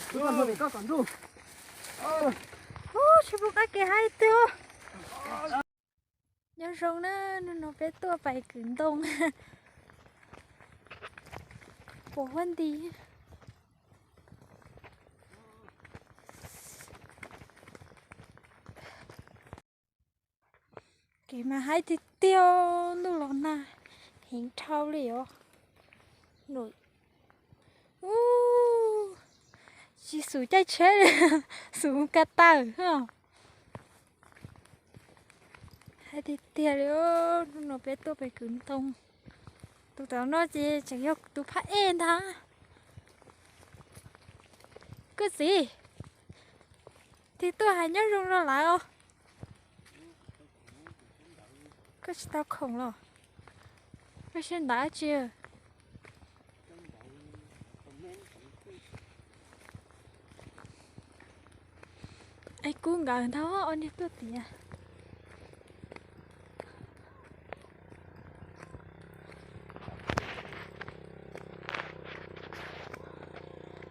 Ub, tsis pom qab kev haib twg. Nyob zoo na, hnub no peb tuaj pais kwv ntoo. Puas huab nti. Kev mas haib tiag tiag, ntuj los nag heev dhau li os. Ub, tsis xum caij tsheb li, xum mus ko taw. Haib tiag tiag li, hnub no peb tuaj pem kwv ntoo. Tus tom no ces tseem yog tus phab ej ntag. Koj txiv, tig tuaj hais nyob zoo rau lawv os. Koj tsis tau khoom los? Koj siab ntawv dab tsi? Es kub nkawd ntag, ob niag tuaj tiav.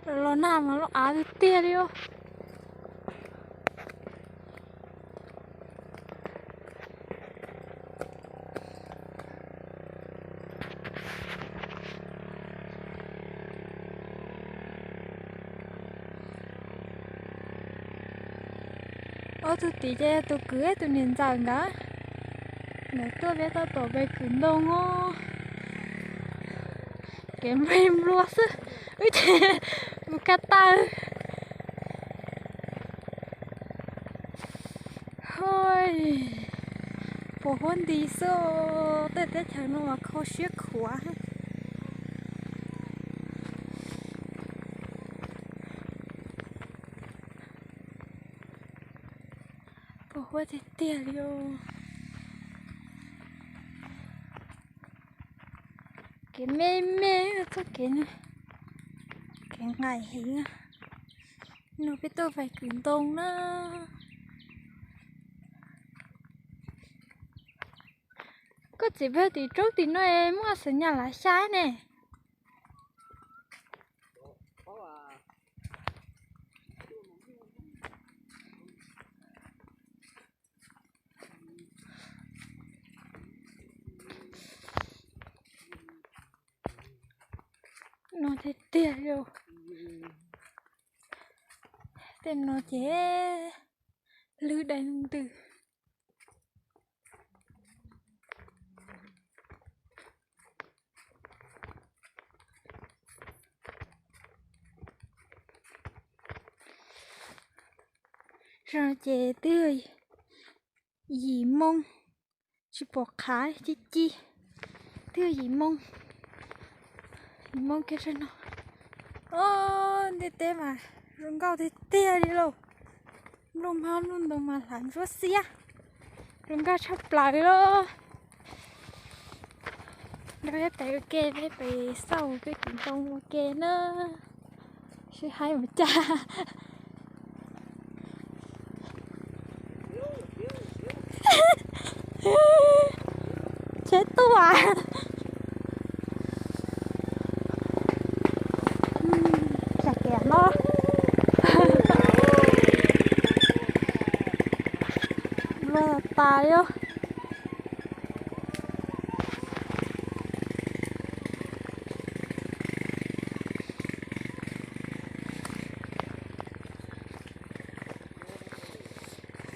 Los nag mas loj av tiag tiag li os. Ob tug tid ces yog tus kwv tus niam ntxawm nkawd, nkawd tuaj peb tau tom pem kwv ntoo os. Kev nplua nplua xwb, wb ces mus ko taw. Hos, puas huab nti xwb, tej teb chaws no mas kho siab khuav. Puas huab tiag tiag li os. Kev me me, txoj kev, kev nqaim heev. No peb tuaj pais kwv ntoo na. Koj txiv, peb tim roob tim no muaj xeem nyas lav xya ne. No tiag tiag li. Tej no ces lwg dai ntws. Ces twb yim moo, tsis pom qhav ci ci, twb yim moo, yim moo kiag sab no. Ntiaj teb mas zoo nkauj tiag tiag li lauj. Nplooj hmab nplooj ntoo mas hlav ntsuab xiab, zoo nkauj tshaj plaws li lauj. Nrog peb pem ua ke, peb pem xauj peb kwv ntoo ua ke na. Sib haib mus cas. Tsheb tuaj. Sab kev no npluag tas li.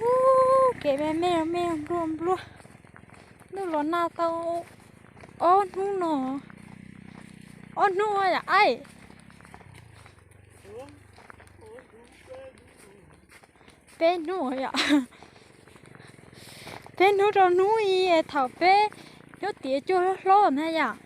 Ub, kev me me me nplua nplua. Ntuj los nag tau ob hnub no. Ob hnub yom aib. Peb hnub yom. Peb hnub rau hnub i thaum peb nyob tiav cuag hlob hlob na yom.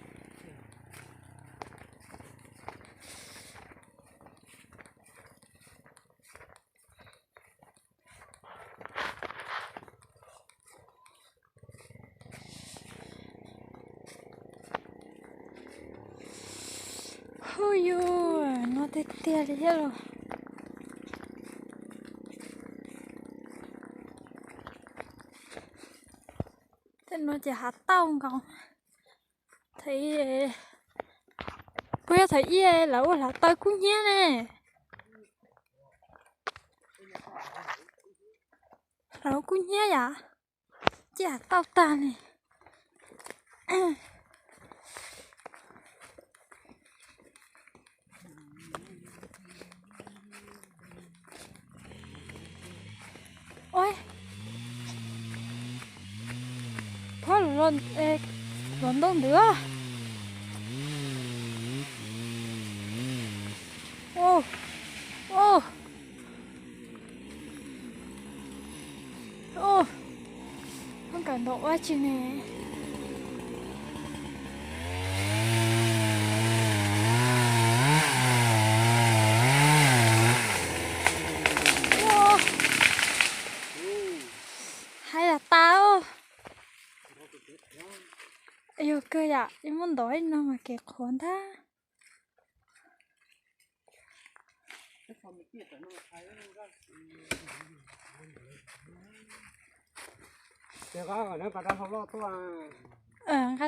Hu yus, no tiag tiag li thiab los. Tej no ces hav tauj nkaus. Thaum, puas yog thaum ub lawv ua hlav taw kub hnyiab ne? Raug kub hnyiab yam, ciaj tauj tag li. Ua, phob los ntoo ntawd. Ua, koj kawm ntawm ua tsi ne? Hais tas tas. Yog kawg yam, muab ntov ib no mas kev qhuav ntag. Nqa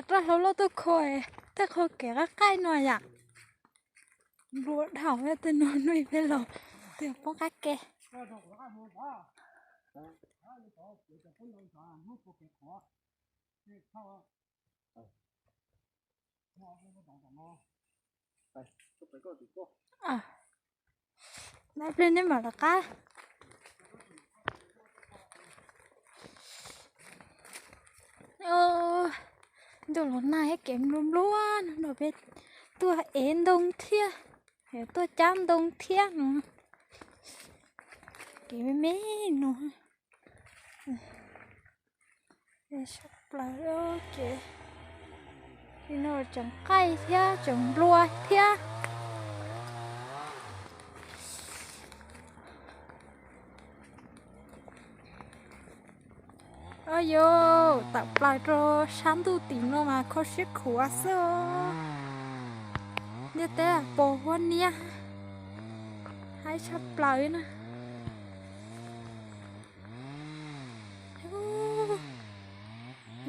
raj hlau loj tuaj kho, tej qho kev qab qaij no yam. Nplua dhau tej no nuj peb los, tej poob qab ke. Dab pliag neb mam lawv qab. Ntuj los nag thiab kev nplua nplua no, peb tuaj ev ntoo thiab, tuaj cab ntoo thiab no. Kev me me no. Sab plaws, kev no tseem qaij thiab tseem nplua thiab. Au yos, tawm plaws rau sab ntuj tim no mas kho siab khuav xwb os. Ntiaj teb pos huab niab, haib tshaj plaws na.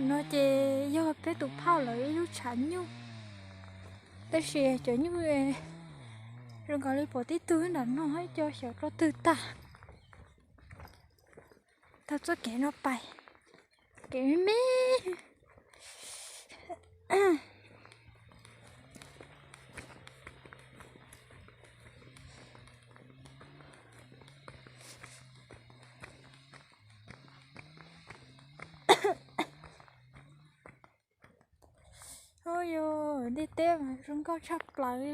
No ces yog peb tus phauj lawv ib lub tshav nyuj, tab sis cov nyuj zoo nkaus li pom tib tug nram no, ib co xyov rau twg tag. Taug txoj kev no pais, kev me me. Au yos, ntiaj teb mas zoo nkauj tshaj plaws li.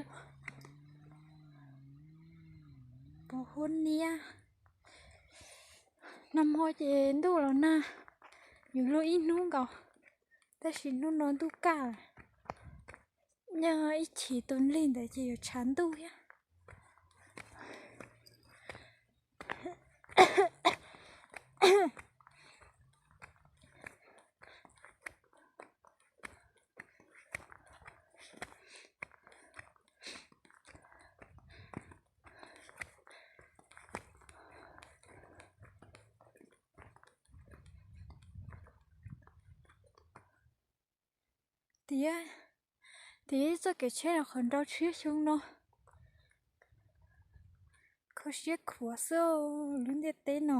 Pos huab niab. Nag hmo ces ntuj los nag, yuav luag ib hnub nkaus, tab sis hnub no ntuj kaj lawm. Nyob ib chim tus nlig ntawd ces yuav tshav ntuj thiab. Tiam, tiam txoj kev tsheb los qhov nrau tshiab xyoo no. Kho siab khuav xwb, lub ntiaj teb no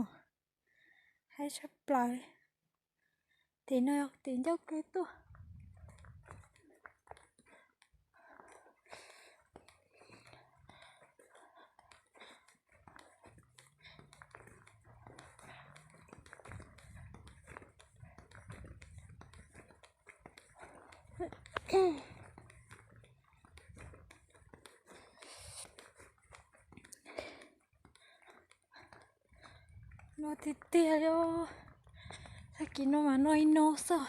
haib tshaj plaws. Tim no yog tim ncauj ke tuaj. No tiag tiag li, tag kis no mas no ib no xwb.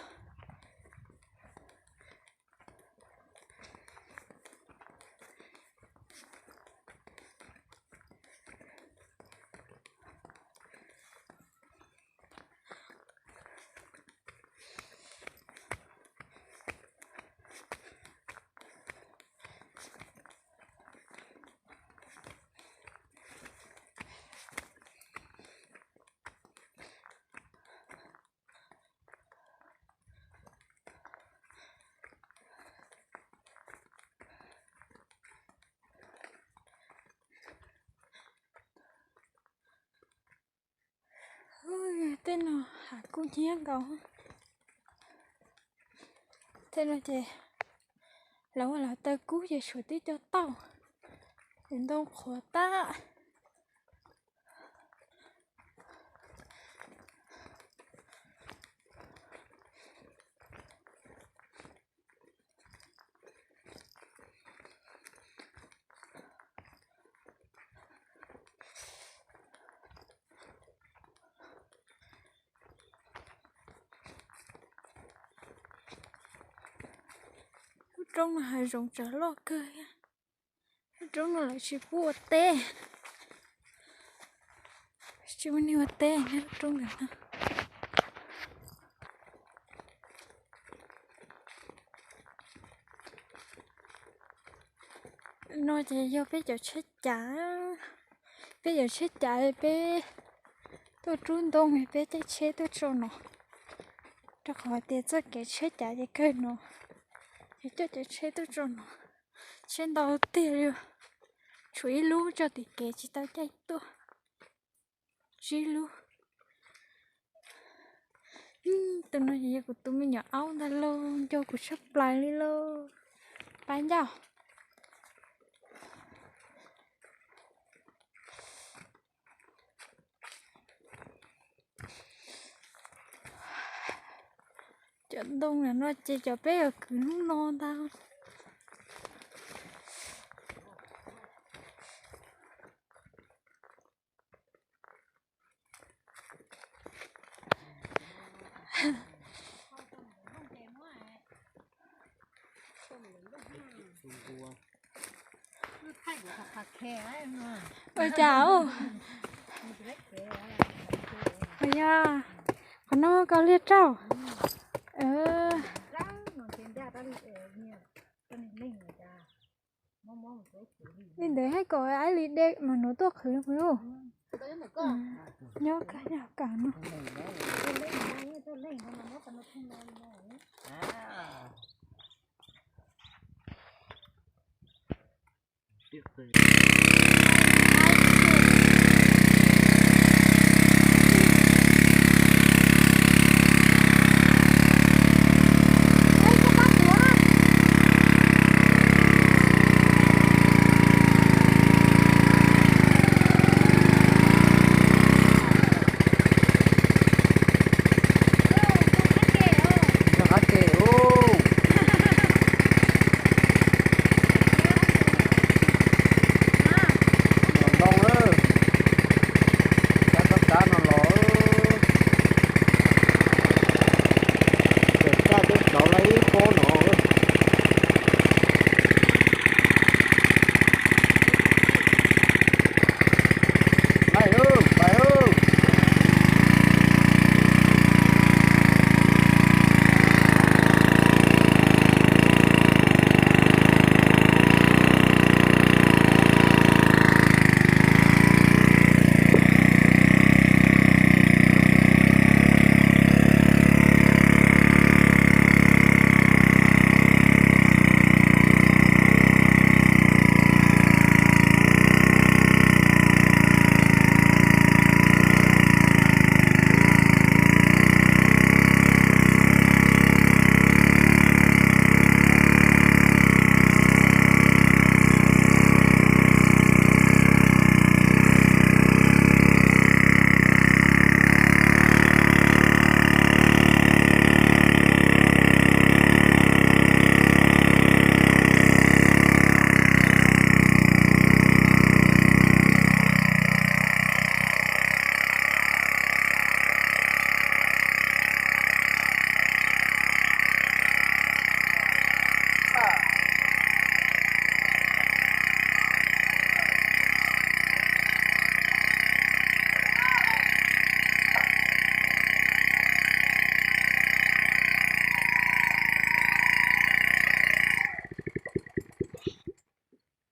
No hav kub hnyiab nkaus. Tej no ces lawv ua lawv taw kub ces suav tib co tauj, ces ntoo qhuav tag. Lub roob no hav zoov tsawv loj kawg. Lub roob no lawv tsis pub ua teb, tsis muaj neeg ua teb nyob lub roob ntawm no. No ces yog peb cov tsheb cav, peb cov tsheb cav peb tuaj rub ntoo, peb caij tsheb tuaj tso no, rau qhov tias txoj kev tsheb cav ces kawg no, ces coj cov tsheb tuaj tso no. Tsheb ntau tiag li, tshuav ib lub tso tim kev tsis tau caij tuaj. Tsib lub. Tus no yog kuv tus me nyuam aub ntag lauj, nco kuv tshaj plaws li lauj. Pab ncauj. Cov ntoo no ces cov peb yuav kwv hnub no ntag. Ua cas? Ua yog qhov no koj liag rau. Li ntawd thiaj kom aib li de mas nuv tuaj qhwv qhwv. Nyob kawg nyob kawg no. Los ntoo, cab txoj kab no los, txawm kaj twb plauv lawm ib pob no. Laij, pais.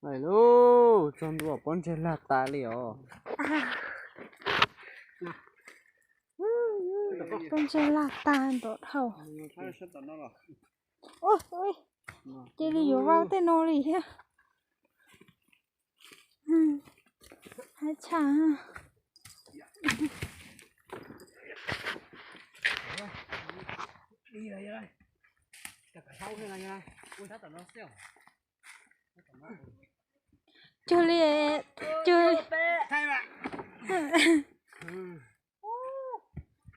Lawm lauj, tsaus ntuj, pob ntseg laj tas li os. Pob ntseg laj tas ntau dhau. Cia li yuav vau tej no li thiab. Hab tshaj. Cuag li, cuag li.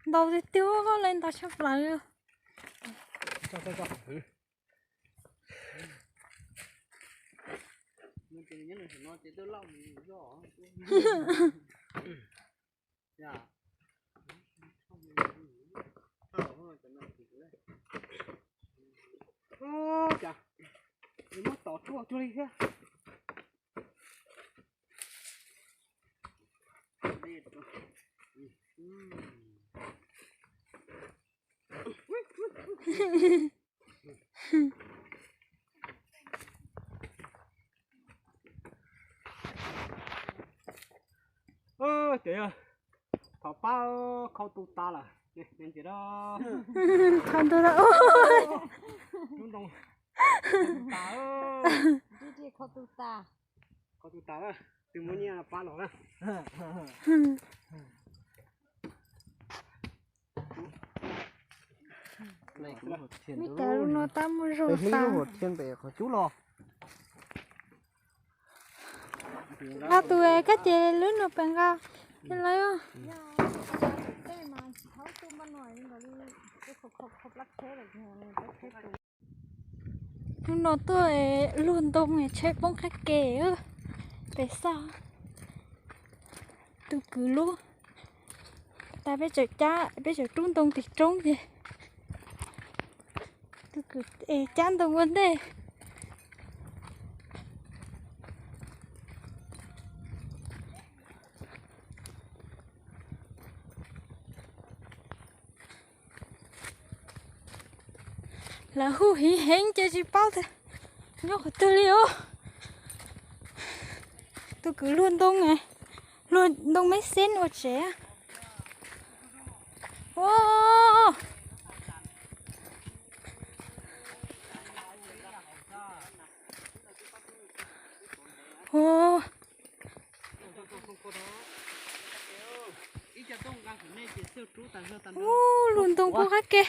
Ntau tiag tiag, lawv ntau tshaj plaws li. Ua cas muab tom tsuaj cuag li thiab. Ces thov pab khau tu tas lawm. Khau tu tas. Khau tu tas, tus muaj nyiaj pab los na. Vim cas lub no tab muaj zog tas. Qhov cub los. Nqa tus koj ces lub no pem nqa. Lawv lub no tuaj luag ntoo tsheb poob qab ke pem xaj. Tus kwv lub tas peb tseem cab, peb tseem rub ntoo tim roob ces tus kwv es cab ntoo ua ntej. Lawv hu hiv heev ces tsis paub tias nyob qhov twg li os. Tus kwv luag ntoo, luag ntoo meb xeb ua tsev. Ua, luag ntoo poob qab ke.